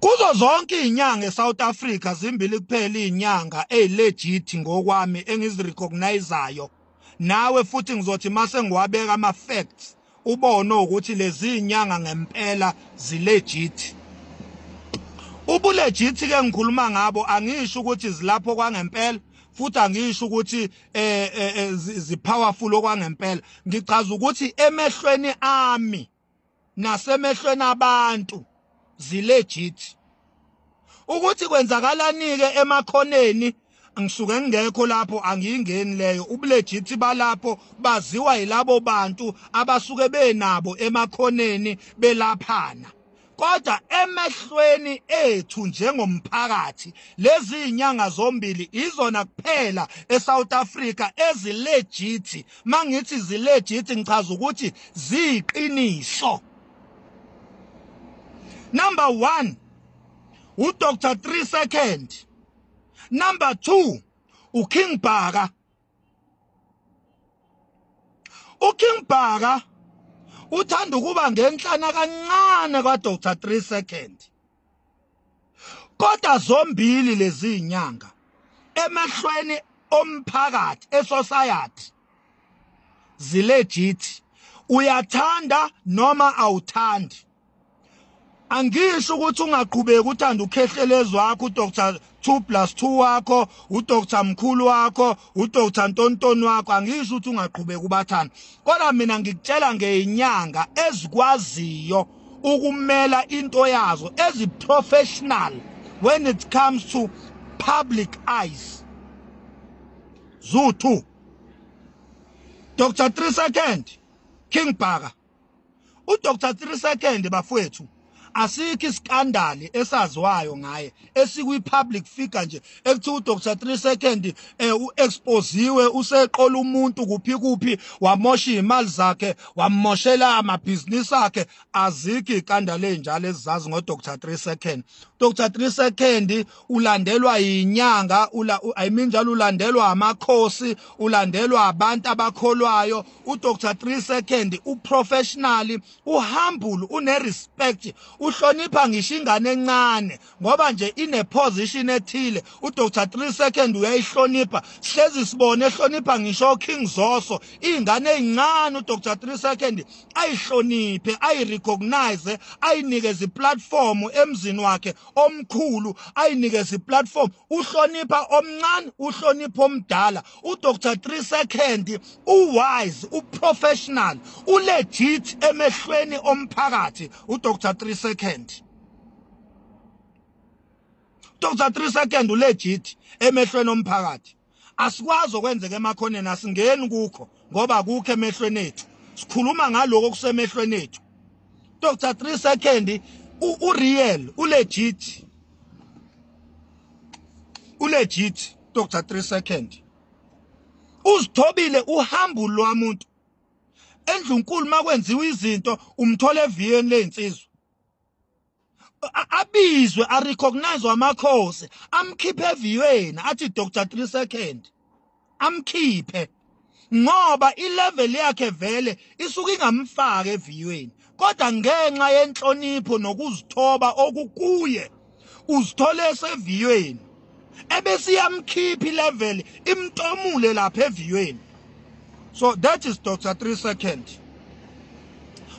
Kuzo zonke izinyanga eSouth Africa, zimbili kuphela izinyanga ezilegit ngokwami engizirecognizeayo. Nawe futhi ngizothi mase ngiwabeka ama facts, ubone ukuthi lezi inyanga ngempela zilegit. Ubulegit ke ngikhuluma ngabo, angisho ukuthi zilapho kwangempela, futhi angisho ukuthi zi powerful okwangempela. Ngichaza ukuthi emehlweni ami nasemehlweni abantu zilegit. Ukuthi kwenzakalani ke emakhoneni, ngisuke ngingekho lapho, angiyingeni leyo. Ubulegit balapho baziwa yilabo bantu abasuke benabo emakhoneni belaphana, kodwa emehlweni ethu njengomphakathi, lezi inyanga zombili izona kuphela eSouth Africa ezilegit. Mangithi zilegit, ngichaza ukuthi ziyiqiniso. Number 1, uDr 3 Second. Number 2, uKing Bhaka. uKing Bhaka uthanda ukuba ngenhlana kancane kwaDr 3 Second, kodwa zombili lezi inyanga emehlweni omphakathi, esociety, zilegit. Uyathanda noma awuthandi, angisho ukuthi ungaqhubeki uthanda ukhehlelezi wakho, uDr 2 plus 2 wakho, uDr Mkhulu wakho, uDr Ntontoni wakho. Angisho ukuthi ungaqhubeki ubathanda, kodwa mina ngikutshela ngeinyanga ezikwaziyo ukumela into yazo, ezi professional when it comes to public eyes. Zu2, Dr 3 Second, King Bhaka. uDr 3 Second, bafowethu, asikho iskandali esaziwayo ngaye esikwi public figure nje ekuthiwa uDr 3 Second uexposiwe, useqola umuntu kuphi kuphi, wamosha imali zakhe, wamoshela amabhizinisi akhe. Azikho ikandali ezinjalo ezizazi ngoDr 3 Second. Dr 3 Second ulandelwa yinyanga, ula, I mean, njalo ulandelwa amakhosi, ulandelwa abantu abakholwayo. uDr 3 Second uprofessional, uhumble, une respect, uhlonipha ngisho ingane encane ngoba nje ine position ethile. uDr 3 Second uyayihlonipha. Sihlezi sibone ehlonipha ngisho King Zoso, ingane ezincane uDr 3 Second ayihloniphe, ayirecognize, ayinikeze iplatform emzini wakhe omkhulu, ayinikeze iplatform. Uhlonipha omncane, uhlonipha omdala. uDr 3 Second uwise, uprofessional, ulegit emehlweni omphakathi uDr 3 Second. Dr 3 Second ulegit emehlweni omphakathi. Asikwazi okwenzeka emakhoneni, asingeni kukho ngoba kukho emehlweni ethu. Sikhuluma ngaloko okusemehlweni ethu. Dr 3 Second ureal, ulegit, ulegit. Dr 3 Second uzithobile, uhumble lwamuntu. Endlunkulu makwenziwa izinto, umthola eviyeni lezinsizwa, abizwe, arecognize amakhosi, amkhiphe eviyweni, athi Dr 3 Second, amkhiphe ngoba ilevel yakhe vele isuke ingamfaka eviyweni, kodwa ngenxa yenhlonipho nokuzithoba okukuye uzithole eseviyweni, ebese iyamkhipha ilevel, imtomule lapha eviyweni. So that is Dr 3 Second.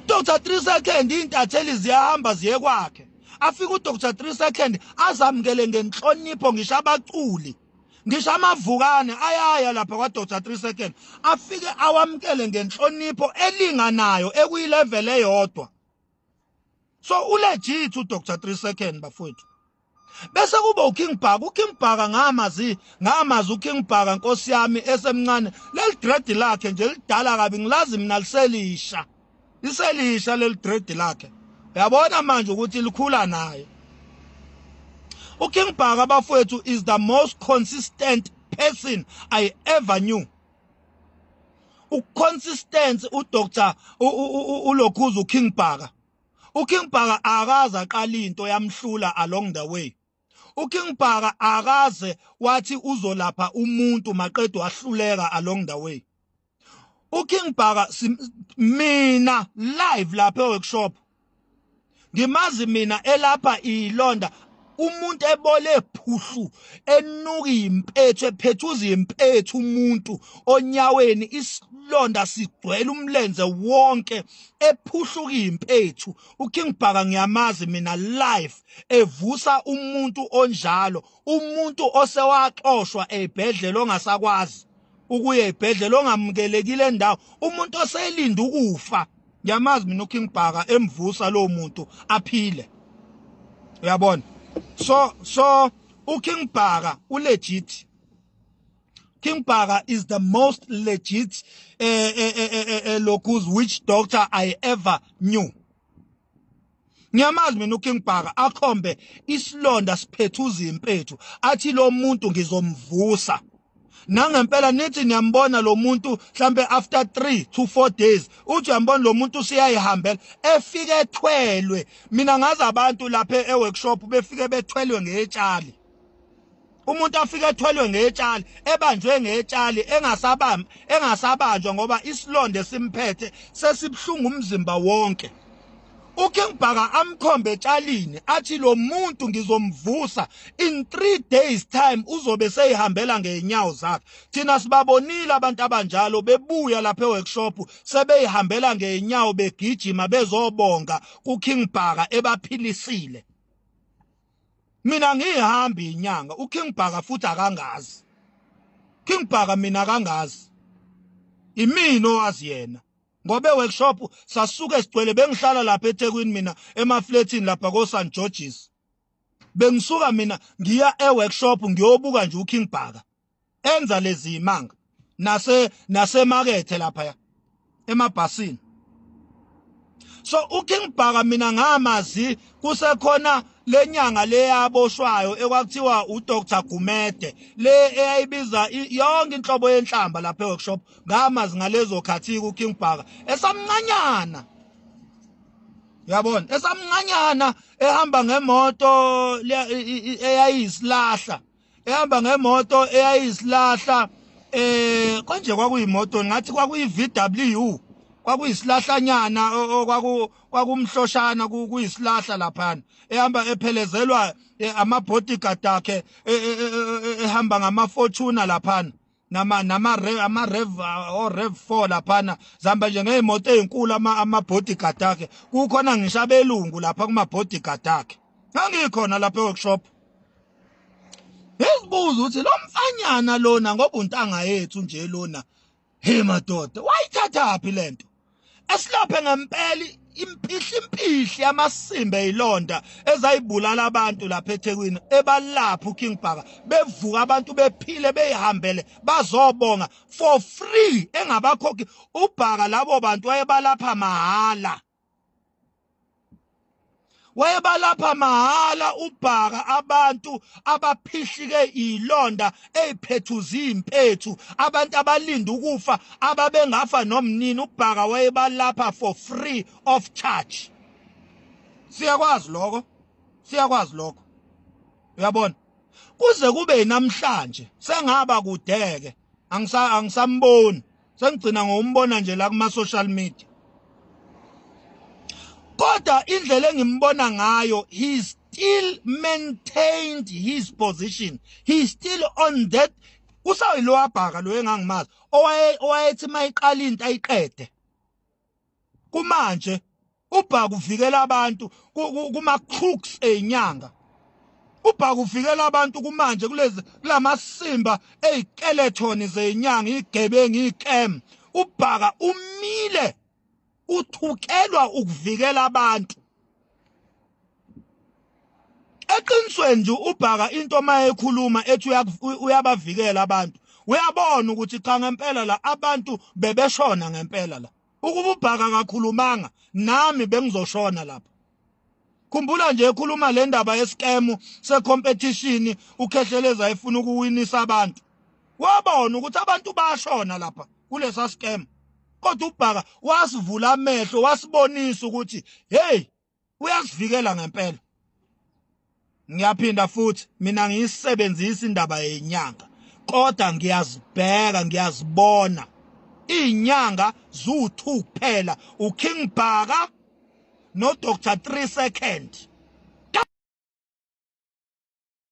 Dr 3 Second, intatheli ziyahamba ziye kwakhe, afika uDr 3 Second azamukele ngenhlonipho. Ngisho abaculi, ngisho amavukane ayaya lapha kwa Dr 3 Second, afike awamukele ngenhlonipho elinganayo, ekuyilevel eyodwa. So ulegit uDr 3 Second, bafowethu. Bese kuba uKing Bhaka. uKing Bhaka ngamazi uKing Bhaka, nkosi yami, esemncane. Leli dread lakhe nje lidala kabi, ngilazi mina liselisha, liselisha leli dread lakhe. Uyabona manje ukuthi likhula naye. uKing Bhaka, bafowethu, is the most consistent person I ever knew. Uconsistency uDr ulokhuza uKing Bhaka. uKing Bhaka akaze aqala into yamhlula along the way. uKing Bhaka akaze wathi uzolapha umuntu maqedwe wahluleka along the way. uKing Bhaka, mina live lapha eworkshop. Ngimazi mina elapha ilonda, umuntu ebole phuhlu, enuka impethu, ephethuza impethu, umuntu onyaweni isilonda sigcwele umlenze wonke, ephuhluka impethu. UKing Bhaka ngiyamazi mina live evusa umuntu onjalo, umuntu osewaxoshwa ezibhedlela, ongasakwazi ukuya ezibhedlela, ongamukelekile endawo, umuntu oselinda ukufa. Ngiyamazi mina uKing Bhaka emvusa lo muntu aphile, uyabona. So uKing Bhaka ulegit. King Bhaka is the most legit locus witch doctor I ever knew. Ngiyamazi mina uKing Bhaka akhombe isilonda siphethuza impethu, athi lo muntu ngizomvusa. Nangempela nithi niyambona lo muntu mhlambe after 3 to 4 days, uthi uyambona lo muntu usiyayihambela, efike ethwelwe. Mina ngazi abantu lapha eworkshop befike bethwelwe ngetshali, umuntu afike ethwelwe ngetshali, ebanjwe ngetshali, engasabamba, engasabanjwa ngoba isilonde simphethe sesibhlungu umzimba wonke. UKing Bhaka amkhombe etshalini, athi lo muntu ngizomvusa in 3 days time, uzobe seyihambela ngeenyawo zakhe. Thina sibabonile abantu abanjalo bebuya lapha eworkshop sebeyihambela ngeenyawo, begijima bezobonga kuKing Bhaka ebaphilisile. Mina ngihamba inyanga, uKing Bhaka futhi akangazi. King Bhaka mina akangazi, imina owazi yena, ngoba eworkshop sasuke sigcwele. Bengihlala lapha eThekwini mina, emaflatini lapha ko St George's. Bengisuka mina ngiya eworkshop ngiyobuka nje uKing Bhaka enza lezi imanga nasemakethe lapha emabhasini. So uKing Bhaka mina ngamazi kusekhona lenyanga leyaboshwayo ekwakuthiwa uDr Gumede, le eyayibiza yonke inhlobo yenhlamba lapha eworkshop. Ngamazi ngalezo khathi uKing Bhaka esamncanyana, uyabona, esamncanyana, ehamba ngemoto eyayisilahla, ehamba ngemoto eyayisilahla. Konje kwakuyimoto ngathi kwakuyi VW, kwakuyisilahlanyana, okwaku kwakumhloshana, kuyisilahla laphana, ehamba ephelezelwa ama bodyguard akhe, ehamba ngama Fortuner laphana, nama Rev o Rev 4 laphana, zihamba nje ngezimoto ezinkulu ama bodyguard akhe. Kukhona ngisho abelungu lapha kuma bodyguard akhe. Ngangikhona lapha eworkshop, ngizibuza ukuthi lo mfanyana lona, ngoba untanga yethu nje lona, he madoda, wayithathaphi lento esilaphe ngempela impihli impihli amasimbe ilonda ezayibulala abantu lapha eThekwini, ebalapha uKing Bhaka, bevuka abantu bephile, beyihambele, bazobonga for free, engabakhokhi uBhaka? Labo bantu wayebalapha mahala, wayebalapha mahala uBhaka, abantu abaphihlike ilonda eziphethuza impethu, abantu abalinda ukufa, ababengafa nomnini, uBhaka wayebalapha for free of charge. Siyakwazi lokho, siyakwazi lokho, uyabona. Kuze kube namhlanje sengaba kudeke, angisamboni, sengigcina ngokumbona nje la kuma social media, kodwa indlela engimbona ngayo, he still maintained his position, he still on that. Usayilo Bhaka lo engangimazi, owayethi mayiqala into ayiqede. Kumanje uBhaka uvikela abantu kuma crooks ezinyanga. UBhaka uvikela abantu kumanje kulezi kulamasimba ezikeleton zezinyanga, igebengu, ikem. UBhaka umile, uthukelwa ukuvikela abantu. Eqinisweni nje uBhaka into mayekhuluma ethi uyabavikela abantu, uyabona ukuthi cha, ngempela la abantu bebeshona ngempela la. Ukuba uBhaka kakhulumanga, nami bengizoshona lapha. Khumbula nje ekhuluma le ndaba yescam secompetition, uKhehleleza efuna ukuwinisa abantu, wabona ukuthi abantu bashona lapha kulesa scam, kodwa uBhaka wasivula amehlo, wasibonisa ukuthi hey, uyasivikela ngempela. Ngiyaphinda futhi, mina ngiyisebenzisa indaba yenyanga, kodwa ngiyazibheka, ngiyazibona izinyanga zu2 kuphela, uKing Bhaka. no Dr 3 second.